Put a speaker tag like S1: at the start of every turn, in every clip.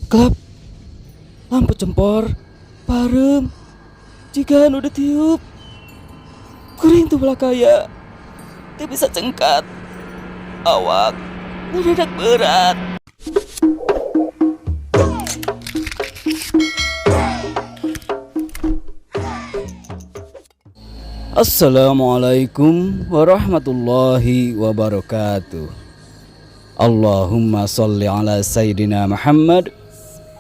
S1: Klap. Lampu cempor pareum jiga nu ditiup. Kuring teu ulah kaya teu bisa cengkat. Awak ngadadak berat. Assalamualaikum warahmatullahi wabarakatuh. Allahumma sholli ala Sayyidina Muhammad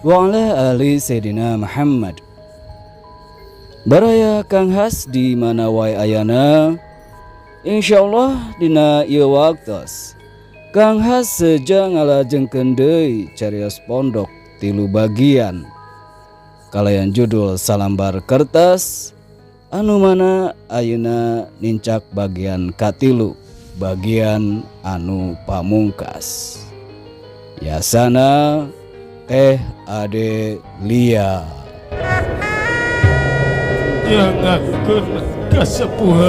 S1: wa ala ali Sayyidina Muhammad. Baraya Kang Has di mana wae ayana. Insyaallah dina ieu waktos Kang Has seja ngalajengkeun deui carios pondok tilu bagian kalayan judul Salambar Kertas anu mana ayeuna nincak bagian katilu, bagian anu pamungkas. Yasana Teh Ade Lia.
S2: Nyangakeun kasepuhan.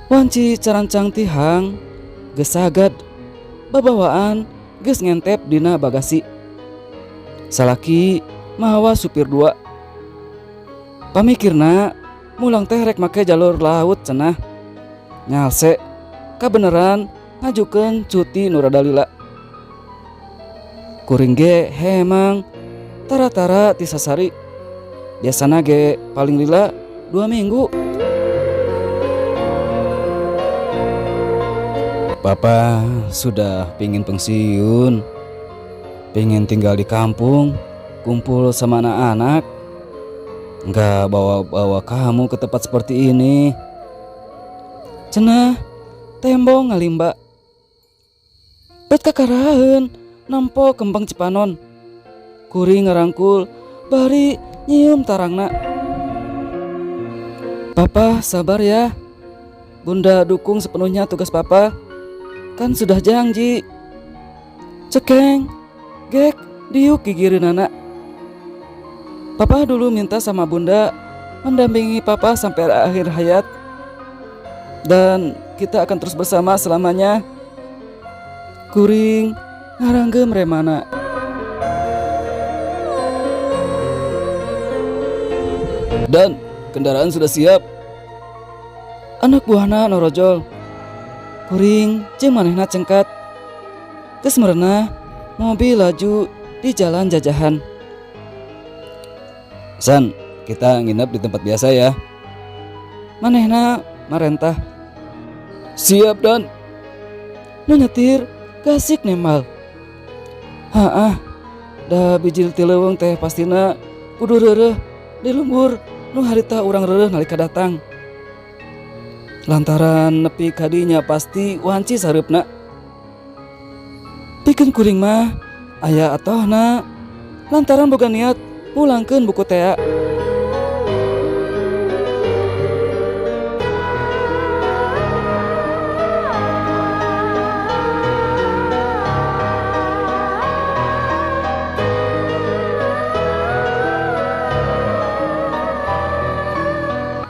S1: Wanci carancang tihang geus sagad babawaan geus ngentep dina bagasi. Salaki mawa supir dua. Pamikirna mulang teh rek make jalur laut cenah. Nyalse kabeneran ngajukeun cuti nu rada lila. Kuring ge hemang tara-tara ti sasari. Biasana ge paling lila 2 minggu. Papa sudah pingin pensiun, pingin tinggal di kampung, kumpul sama anak-anak, nggak bawa-bawa kamu ke tempat seperti ini. Cenah, tembong ngalimba. Bet kakaraheun nempo kembang Cipanon. Kuring ngarangkul bari nyium tarangna. Papa sabar ya. Bunda dukung sepenuhnya tugas papa. Kan sudah janji. Cekeng, gek, diuk gigireunana. Papa dulu minta sama bunda mendampingi papa sampai akhir hayat. Dan kita akan terus bersama selamanya. Kuring ngaranggem remana. Dan kendaraan sudah siap. Anak buahna norojol. Kuring jeung manehna cengkat. Geus merenah mobil laju di jalan jajahan. San, kita nginep di tempat biasa ya. Manehna marentah. Siap Dan. Nu nyetir gasik nembal. Haah, da bijil ti leuweung teh pastina kudu reureuh di lembur nu harita urang reureuh nalika datang. Lantaran nepi kadinya pasti wanci sareupna. Pikeun kuring mah aya atohna lantaran boga niat mulangkeun buku tea.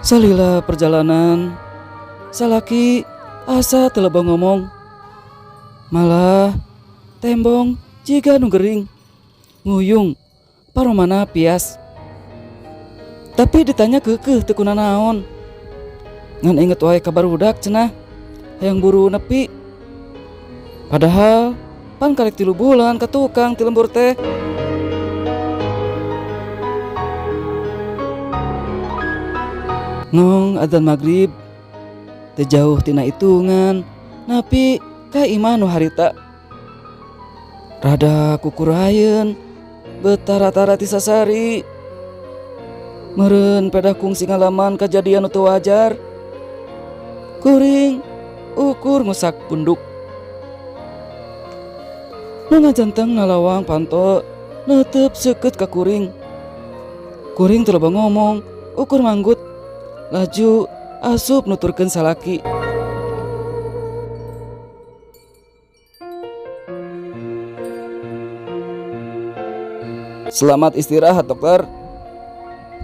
S1: Salila perjalanan salaki asa teu loba ngomong. Malah tembong jiga nu gering, nguyung paromana pias. Tapi ditanya keukeuh teu kunanaon. Ngan inget wae ka barudak cenah hayang buru nepi. Padahal pan karek 3 bulan ka tukang ti lembur teh. Ngong adzan maghrib teu jauh tina hitungan napi ka imah nu harita. Rada kukurayeun betara-tara ti sasari. Meureun pedah kungsi ngalaman kajadian nu teu wajar. Kuring ukur ngusak punduk. Nu ngajanteng nalawang panto neuteup seukeut ka kuring. Kuring teu loba ngomong, ukur manggut. Laju asup nuturkeun salaki. Selamat istirahat dokter.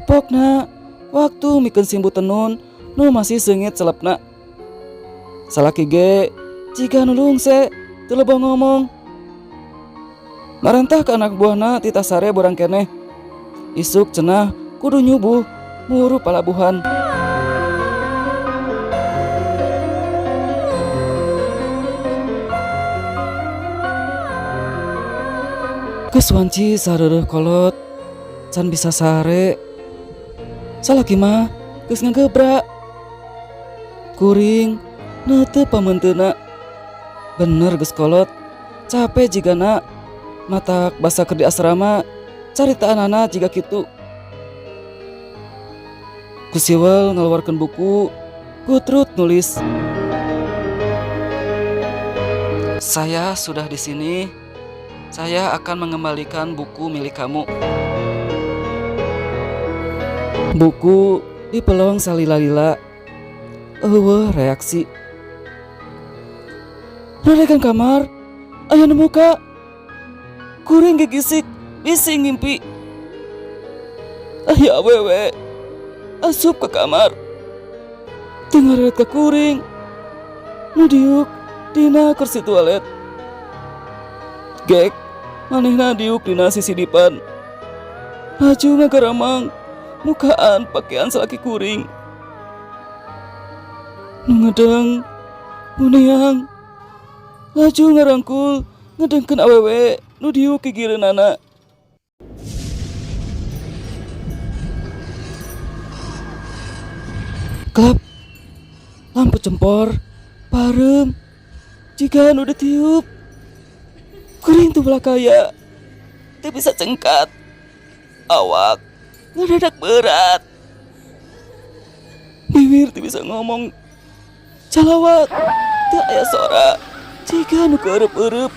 S1: Pokna Waktu mikeun simbu tenun nu masih seungit celepna. Salaki ge jiga nu lungse teu loba ngomong. Marentah ka anak buahna titah sare borang keneh. Isuk cenah kudu nyubuh muru palabuhan. Geus wanci sareureuh kolot can bisa sare. Salaki mah geus ngagebrak. Kuring neuteup pameunteuna. Bener geus kolot, cape jigana matak basa keur di asrama caritaanana jiga kitu. Ku siwel ngaluarkeun buku, kutrut nulis. Saya sudah di sini. Saya akan mengembalikan buku milik kamu. Buku dipelong salila-lila. Eueuh reaksi. Narekan kamar, aya nu muka. Kuring gigisik, bisi ngimpi. Aya awewe asup ke kamar. Teu ngareret ka kuring. Nu diuk dina kursi toilet. Gek, manehna diuk dina sisi dipan. Laju ngagaramang mukaan pakaian salaki kuring. Nu ngedeng, nguniang. Laju ngarangkul ngedengkeun awewe nu diuk gigireunana. Klap, lampu cempor, pareum, jiga nu ditiup. Kuring teu balakaya, teu bisa cengkat. Awak ngadadak berat. Bibir teu bisa ngomong. Calawak, teu aya sora. Jiga nu keureup-eurup.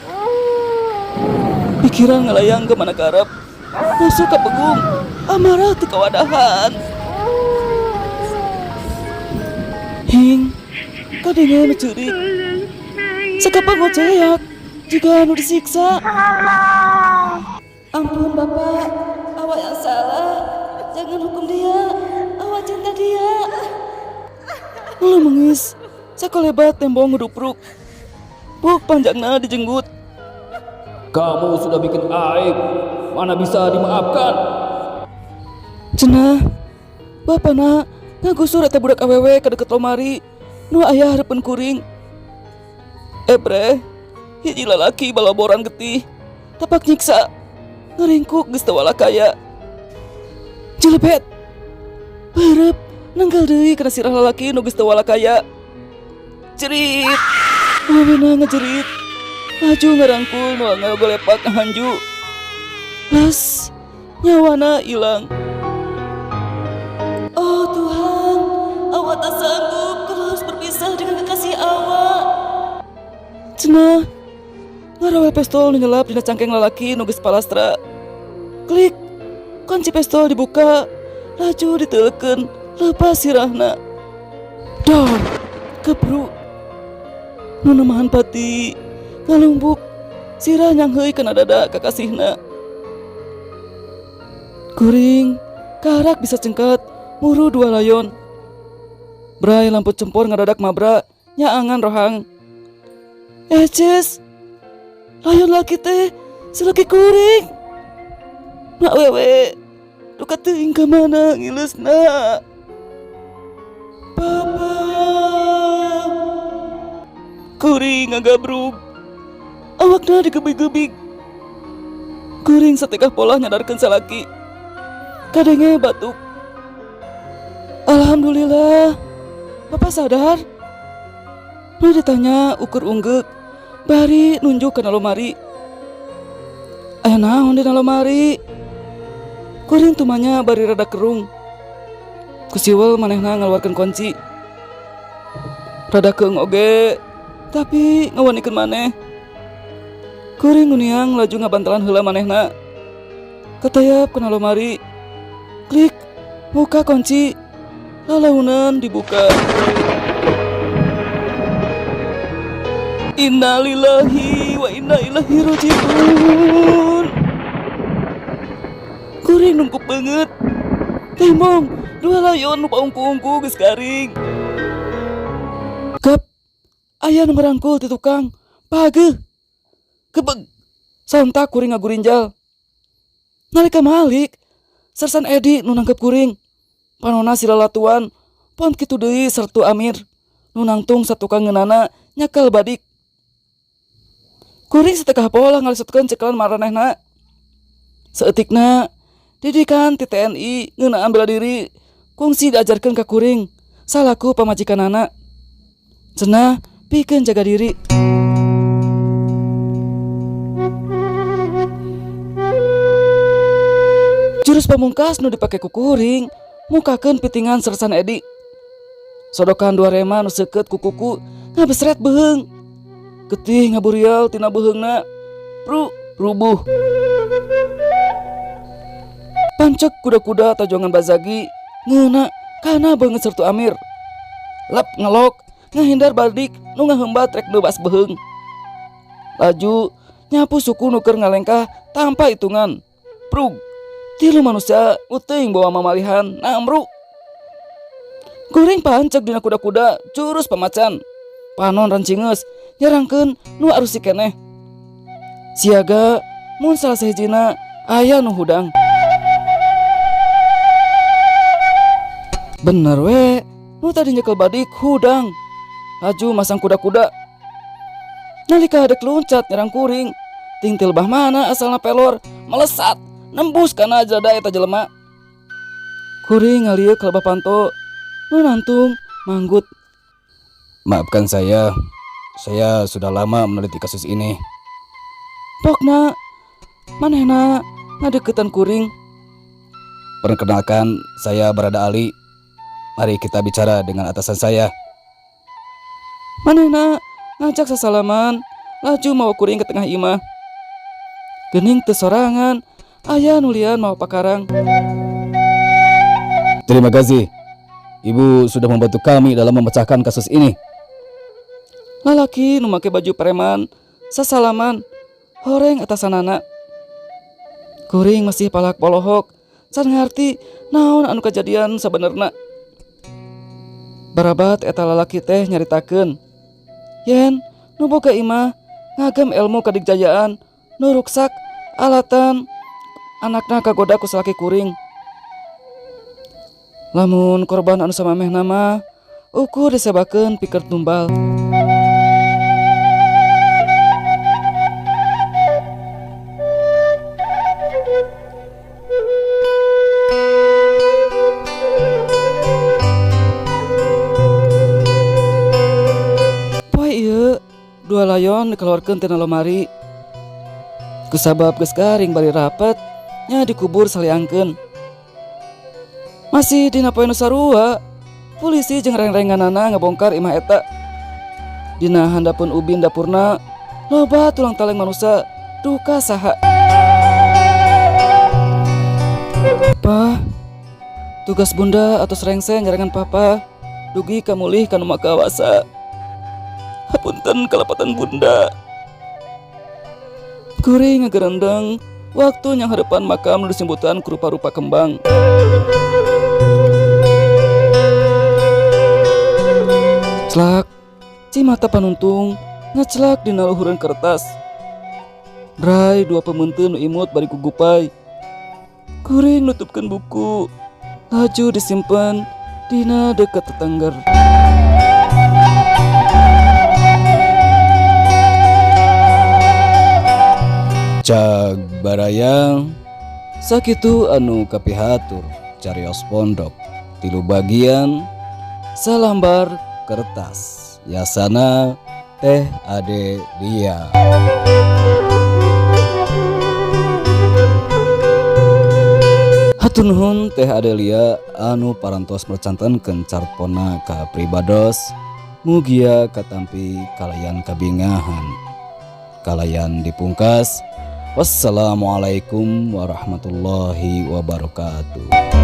S1: Pikiran ngalayang ke mana karep. Masuk ka pegung, amarah teu kawadahan. Hing, kadenge nu ceurik. Sakapang ngoceak, jiga nu disiksa. Ampun bapak, awak yang salah. Jangan hukum dia, awak cinta dia. Lu mengis, sakolebat tembong ngedupruk. Buk panjangna dijenggut.
S3: Kamu sudah bikin aib, mana bisa dimaafkan.
S1: Cenah, bapana ngagusur eta budak awewe ka deket lomari, nu aya hareupeun kuring. Ebreh, hiji lalaki baloboran getih, tapak nyiksa, ngaringkuk geus teu walakaya. Jelepet, pareup nanggal deui kana sirah lalaki nu geus teu walakaya. Jerit, awewena ngejerit, laju ngarangkul nu ngagolepak ngahanju. Les, nyawana ilang. Oh Tuhan, awak tak sanggup kalau harus berpisah dengan kekasih awak. Cenah, ngarawel pistol nu nyelap dina cangkeng lalaki nu geus palastra. Klik, kunci pistol dibuka, laju diteulekeun, lepas sirahna. Dor, kebru. Nu nemahan pati, ngalumbuk, sirah nyangheui kana dada kakasihna. Kuring, karak bisa cengkat, muru dua layon. Bray lampu cempor ngadadak mabra, nyaangan rohang. Eces, layon laki teh, selaki kuring. Nak wewe, duka teuing ka mana ngileusna. Papa, kuring ngagabrug, awakna digebig-gebig. Kuring satekah polah nyadarkeun salaki. Kadenge batuk. Alhamdulillah, Bapak sadar. Nu ditanya ukur unggeuk, bari nunjuk kana lomari. Aya naon dina lomari? Kuring tumanya bari rada kerung. Kusiwel manehna ngaluarkeun kunci. Rada keung oge, tapi ngawanikeun maneh. Kuring nguniang laju ngabantalan heula manehna. Katayap kana lomari. Klik, buka kunci. Lalaunan dibuka. Innalillahi wa inna ilaihi rajiun. Kuring nungkup banget. Tembong Dua layon nu paungku-ungku geus garing. Gap, aya nu ngarangkul ti tukang. Pageuh. Kebeg. Sontak kuring ngagurinjal. Nalika malik, Sersan Edi nu nangkep kuring. Panona silalatuan, pon kitu deui Sertu Amir. Nu nangtung satukang ngeunana nyekel badik. Kuring satekah pola ngalisutkeun cekelan maranehna. Saeutikna didikan ti TNI ngeunaan bela diri kungsi diajarkeun ka kuring salaku pamajikanana. Cenah pikeun jaga diri. Jurus pamungkas nu dipake ku kuring mukakeun pitingan Sersan Edi. Sodokan dua rema nu seukeut ku kuku ngabesret beuheung. Getih ngaburial tina beuheungna. Pru rubuh. Pancek kuda-kuda tajongan bazagi ngeuna kana beungeut Sertu Amir. Lep ngelok ngahindar badik nu ngahembat rek neubas beuheung. Laju nyapu suku nu keur ngalengkah tanpa hitungan. Prug. Tilu manusia uteuing bawa mamalihan namru. Kuring pancek dina kuda-kuda jurus pamacan. Panon rancingeus nyerangkeun nu arusi keneh. Siaga mun salah sahijina aya nu hudang. Bener we, nu tadi nyekel badik hudang. Laju masang kuda-kuda. Nalika dek loncat nyerang kuring, tingtil bah mana asalna pelor melesat nembus kana jada eta jelema. Kuring ngalieuk ka lebah panto, nu nantung manggut.
S3: Maafkan saya sudah lama meneliti kasus ini.
S1: Pokna manehna ngadeukeutan kuring.
S3: Perkenalkan, saya Barada Ali. Mari kita bicara dengan atasan saya.
S1: Manehna ngajak sasalaman, laju mawa kuring ke tengah imah. Geuning teu sorangan, aya nulian mawa pakarang.
S3: Terima kasih. Ibu sudah membantu kami dalam memecahkan kasus ini.
S1: Lalaki nu make baju preman, sasalaman, horeng atasanana. Kuring masih palak polohok, can ngarti naon anu kajadian sabenerna. Barabat eta lalaki teh nyaritakeun, yen nu boga imah ngagem ilmu kadigjayaan nu ruksak alatan anakna kagoda ku salaki kuring. Lamun korban anu samamehna mah ukur disebakeun pikeun tumbal. Poe ieu dua layon dikeluarkeun tina lomari. Kusabab geus garing bari rapet nya dikubur saliangkeun. Masih dina poe nu sarua, polisi jeung reng-renganana ngabongkar imah eta. Dina handapeun ubin dapurna, loba tulang taleng manusia duka saha. Pa, tugas bunda atos rengse nyarengan papa, dugi kamulih kanu makawasa. Hapunten kalepatan bunda. Kuring ngagerendeng waktu yang hadapan makam nu disimbutan ku rupa-rupa kembang. Celak, cimata panuntung ngecelak dina luhureun kertas. Rai dua pemeunteun nu imut bari kugupai. Kuring nutupkeun buku, laju disimpen dina deket tetangger.
S3: Cag barayang sakitu anu kapihatur carios pondok tilu bagian salambar kertas yasana Teh Adelia. Hatur nuhun Teh Adelia anu parantos mercantenkeun carpona ka pribados, mugia katampi kalayan kabingahan kalayan dipungkas. Wassalamualaikum warahmatullahi wabarakatuh.